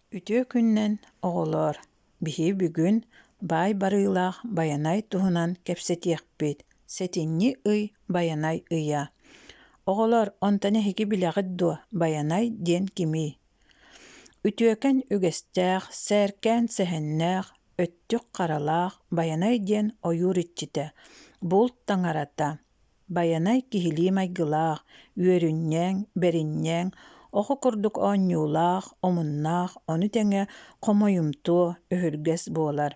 Үтүө күнүнэн, оҕолоор! Биһиги бүгүн баай барыылаах Байанай туһунан кэпсэтиэхпит. Сэтинньи ый Байанай ыйа. Оҕолоор, онтон эһиги билэҕит дуо, Байанай диэн кимий? Үтүөкэн үгэстээх, сээркээн сэһэннээх, өттүк харалаах Байанай диэн ойуур иччитэ, булт таҥарата. Байанай киһилии майгылаах, үөрүнньэҥ, бэринньэҥ, оҕо курдук оонньуулаах, омуннаах, ону тэҥэ хомойумтуо, өһүргэс буолар.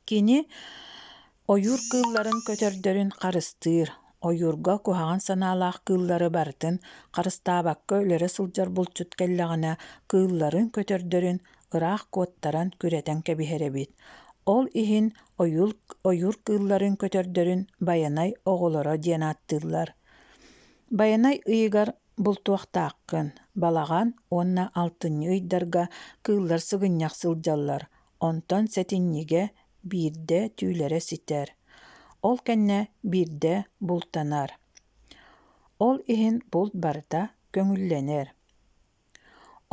Кини ойуур кыылларын көтөрдөрүн харыстыыр, ойуурга куһаҕан санаалаах кыыллары барытын харыстаабакка өлөрө сылдьар булчут кэллэҕинэ кыылларын, көтөрдөрүн ыраах куоттаран күрэтэн кэбиһэр эбит. Ол иһин ойуур кыылларын көтөрдөрүн Байанай оҕолоро диэн ааттыыллар. Байанай ыйыгар бултуохтааххын, балаҕан уонна алтынньы ыйдарга кыыллар сыгынньах сылдьаллар, онтон сэтинньигэ биирдэ түүлэрэ ситэр. Ол кэннэ биирдэ бултанар. Ол иһин булт барыта көҥүллэнэр.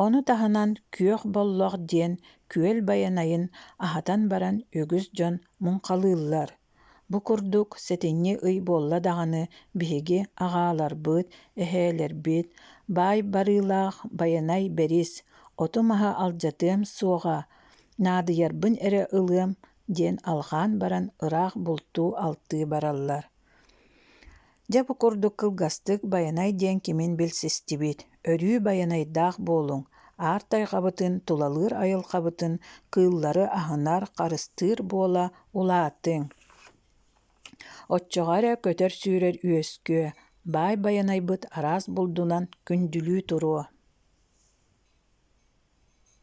Ону таһынан Күөх Боллох диэн күөл Байанайын аһатан баран үгүс дьон муҥхалыыллар. Бу курдук сэтинньи ый буолла даҕаны биһиги аҕааларбыт, эһээлэрбит баай барыылаах Байанай бэрис, оту-маһы алдьатыам суоҕа, наадыйарбын эрэ ылыам диэн алҕаан баран ыраах бултуу-алтыы бараллар. Дьэ бу курдук кылгастык Байанай диэн кимин билсистибит, өрүү байанайдаах буолуҥ, аар тайҕабытын, тулалыыр айылҕабытын кыыллары аһынар, харыстыыр буола улаатыҥ. Оччоҕо эрэ көтөр-сүүрэр үөскүө, баай Байанайбыт араас булдунан күндүлүү туруо.